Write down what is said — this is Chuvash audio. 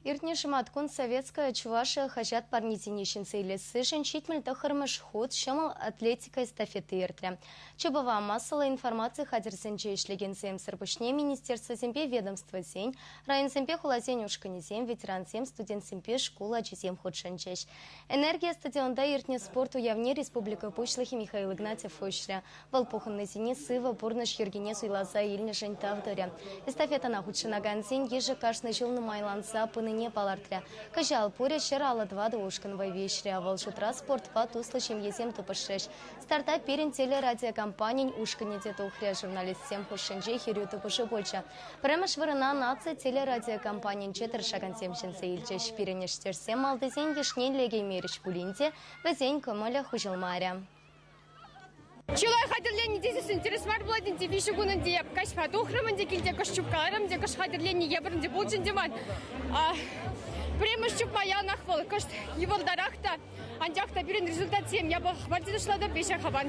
Иртнӗ шӑматкун «Советская Чувашия» хаҫат парнисене ҫӗнсе илессишӗн 79-мӗш хут ҫӑмӑл атлетика эстафети иртрӗ. Чупӑва массӑллӑ информаци хатӗрӗсенче ӗҫлекенсемсӗр пуҫне министерствӑсемпе ведомствӑсен, районсемпе хуласен ушкӑнӗсем, ветерансем, студентсемпе шкул ачисем хутшӑнчӗҫ. «Энергия» стадионта иртнӗ спорт уявне республика Пуҫлӑхӗ Михаил Игнатьев уҫрӗ. Вӑл пухӑннисене сывӑ пурнӑҫ йӗркине суйласа илнӗшӗн тав турӗ. Эстафетӑна хутшӑнакансен йышӗ кашни ҫул нумайланса пынине палӑртрӗ. Кӑҫал пурӗ 154 ушкӑн вӑй виҫрӗ. Вӑл шутра спортпа туслӑ ҫемьесем тупӑшрӗҫ. Старта пирӗн телерадиокомпанин ушкӑнӗ те тухрӗ. Журналистсем хушшинче хӗрӳ тупӑшу пулчӗ. Пӗрремӗш вырӑна наци телерадиокомпанинче тӑрӑшакансем ҫӗнсе илчӗҫ. Пирӗн ӗҫтешсем малтисен йышне лекеймерӗҫ пулин те вӗсен кӑмӑлӗ хуҫӑлмарӗ. Чылай хатӗрленнӗ тесессӗн тӗрӗс мар пулать ӗнтӗ. 3 кун ӗнтӗ эп каҫпа тухрӑм ӗнтӗ килте кӑшт чупкаларӑм ӗнтӗ, кӑшт хатӗрленнӗ евӗр ӗнтӗ пулчӗ ӗнтӗ ман. Пӗрремӗш чупма яланах вӑл кӑшт йывӑртарах та, анчах та пирӗн результатсем япӑх мар тесе шутлатӑп, веҫех аван.